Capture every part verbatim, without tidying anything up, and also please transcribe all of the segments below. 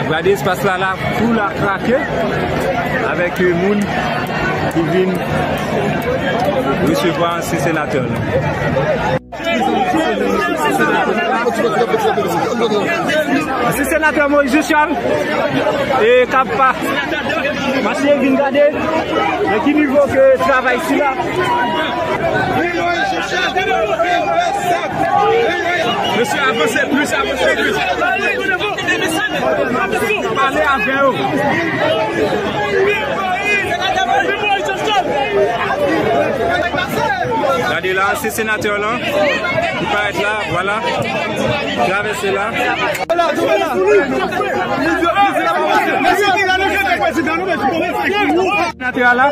Gade espas la, la, tou la krake avèk, euh, moun ki vin resevwa ansyen senatè nou. Ansyen senatè Moïse Jean Charles, e k ap pa mache vin gade nan ki nivo ke travay sila. Mesye, avanse plis, avanse plis. Pale avè yo. Gade la, se senatè lan. Li parèt la, vwala. Travèse la. Senatè a la.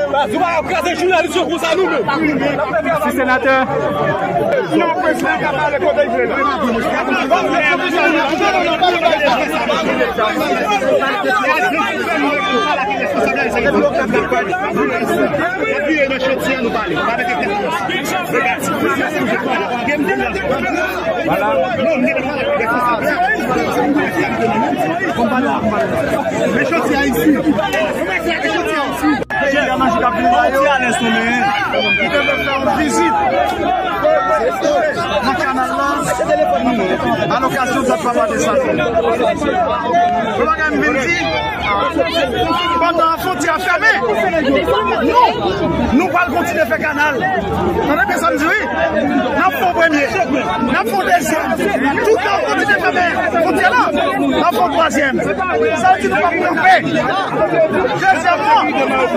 Si senatè. Vwala. Mechanste ayisyen. Mechanste ayisyen. Mwen te vle fè yon vizit nan kanal la, a lokasyon dat Papa Desalin. Mwen pa gen m vin di, pandan fwontyè a fèmen, nou, nou pral kontinye fè kanal. Tande byen sa m di, wi. N ap fè yon premye, n ap fè yon dezyèm. Toutan yo kontinye fèmen fwontyè la, n ap fè yon twazyèm. Sa vle di nou p ap kanpe. Dezyèmman, nou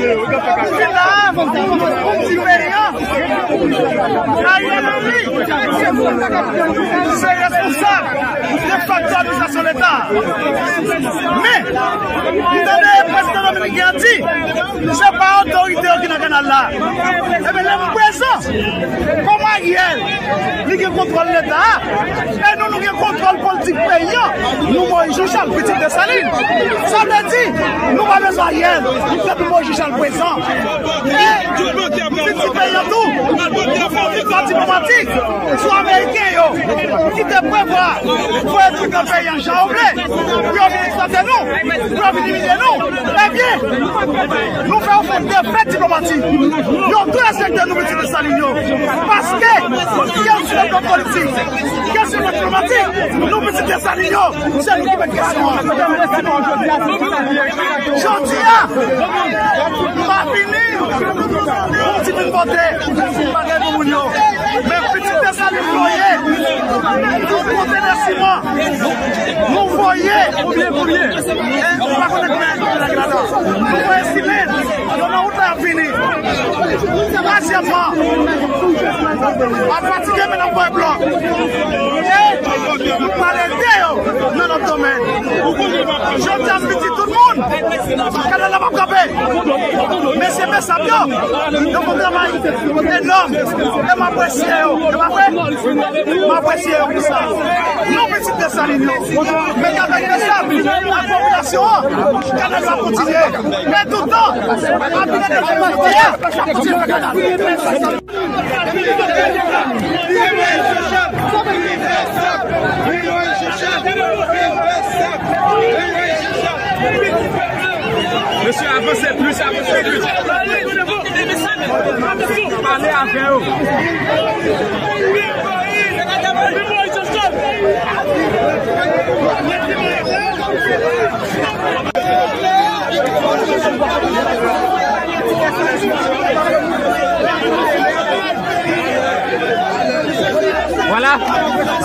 vin la a pou di peyi a, Ariel Henry se responsab defakto administrasyon Leta. Men, m tande prezidan dominiken an di, se pa otorite yo ki nan kanal la. Ebyen, lè prezan, kòm Ariel, li gen kontwòl Leta a, e nou, nou gen kontwòl politik peyi an, nou Moïse Jean Charles, pitit Desalin. Sa vle di, nou pa bezwen Ariel, depi Moïse Jean Charles prezan. E pitit peyi an tou, nou fè yon viktwa diplomatik sou Ameriken yo, ki te prevwa voye twoup nan peyi an jan yo vle, pou yo vin eksplwate nou, pou yo vin imilye nou. Ebyen, nou fè yo fè defèt diplomatik. Yo tou respekte nou, pitit Desalin yo. Paske, kèlkeswa plan politik, kèlkeswa plan diplomatik, nou, pitit Desalin yo, se nou ki mèt kesyon an. Jodi a, m pa vini pou m di vin vote bagay pou moun yo. Men pitit Desalin nou ye. Nou pote nan siman. Nou voye. Koubyen, koubyen? E nou pa konnen konbyen nèg ki ladan. Nou voye simen. Yo nan wout la, y ap vini. Twazyèmman, w ap fatige, men n ap voye blòk. E nou pral ede yo nan lòt domèn. Jodi a, m di tout moun, kanal la p ap kanpe. Mesye Besap yo, yo fè yon travay enòm. E m apresye yo. E pa vre? M apresye yo pou sa. Nou pitit Desalin yo. Men avèk Besap ak popilasyon an, kanal la kontinye. Men toutan, ap vin ede fè kanal. Mesye, avanse plis, avanse plis. Pale avè yo. Vwala,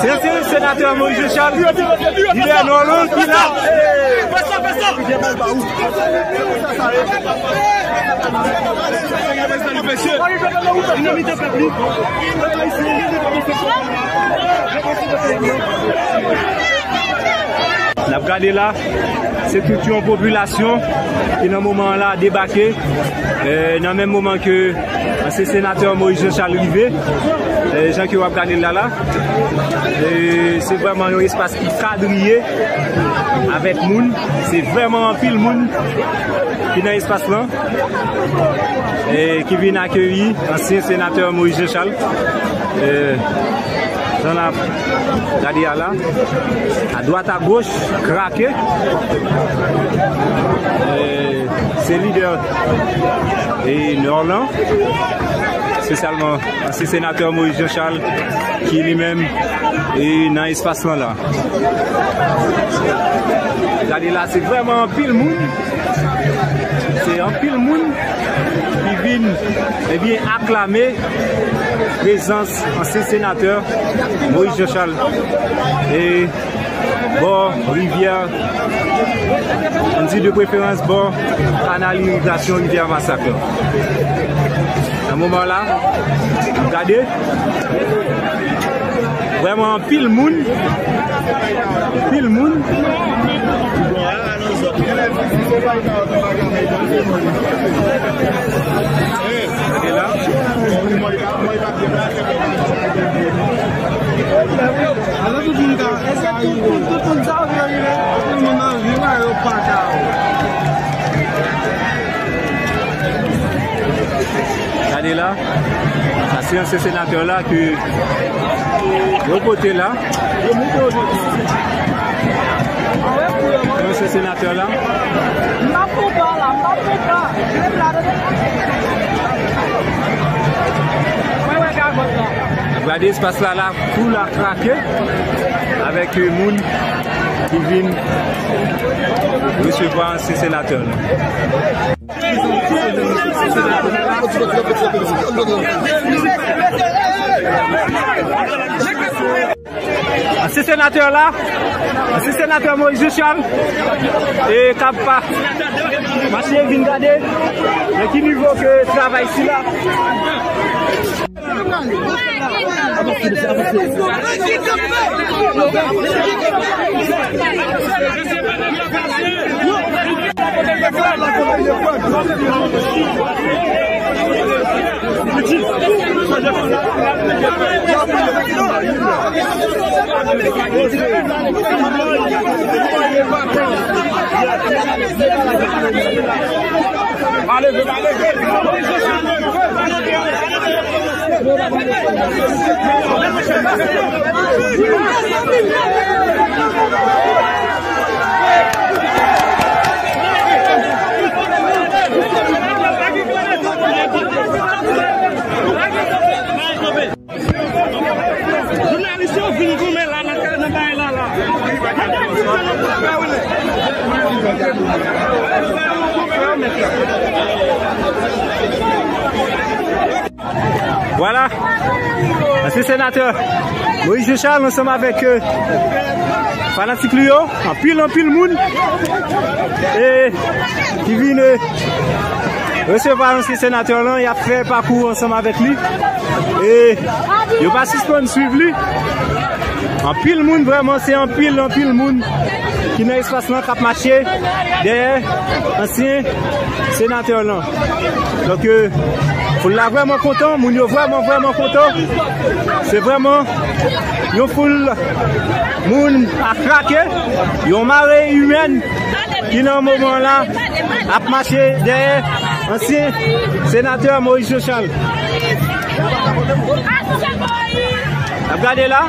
se, se senatè Moïse Jean Charles, lidè non, non, ki la. N ap gade la, se tout yon popilasyon ki nan moman an la debake, eh, nan menm moman ke ansyen senatè Moïse Jean Charles rive, eh, jan ke w ap gade l la la. Eh, se vrèman yon espas ki kadriye avèk moun. Se vrèman anpil moun ki nan espas lan, eh, ki vin akeyi ansyen senatè Moïse Jean Charles. Eh, Jan n ap gade a la, adwat agoch, krake. E, se lidè e Nò lan, espesyalman ansyen senatè Moïse Jean Charles, ki li menm e nan espas lan la. Gade la, se vrèman anpil moun. Se anpil moun ki vin, ebyen, aklame prezans ansyen senatè Moïse Jean Charles e bò rivyè, ann di de preferans bò kanal irigasyon rivyè Masak la. Nan moman la, gade, vrèman anpil moun. Anpil moun. Gade la. Alò, tout moun ka, èske tout moun, tout moun sa yo vle rive? Tout moun anvi wè, yo pa ka wè. Gade la, sa se ansyen senatè la ke yo pote la. Ansyen senatè la. M ap fè pa la, m ap fè pa. Menm la, tande. Mwen wè gagòt la. Gade espas la, la, tou la krake avèk, euh, moun ki vin resevwa ansyen senatè nou. Ansyen senatè la, ansyen senatè Moïse Jean Charles, e k ap pa mache vin gade nan ki nivo ke travay sila. Jounalis yo vin goumen la nan kay, nan bagay la la. Vwala. Ansyen senatè Moïse Jean Charles ansanm avèk, euh, fanatik li yo, anpil, anpil moun, e ki vin, euh, resevwa ansyen senatè lan, y ap fè pakou ansanm avèk li. E yo pa sispann swiv li. Anpil moun, vrèman, se anpil, anpil moun ki nan espas lan k ap mache dèyè ansyen senatè lan. Donk, euh, foul la vrèman kontan, moun yo vrèman, vrèman kontan. Se vrèman yon foul moun a krake, yon mare imèn ki nan moman la ap mache dèyè ansyen senatè Moïse Jean Charles. N ap gade la.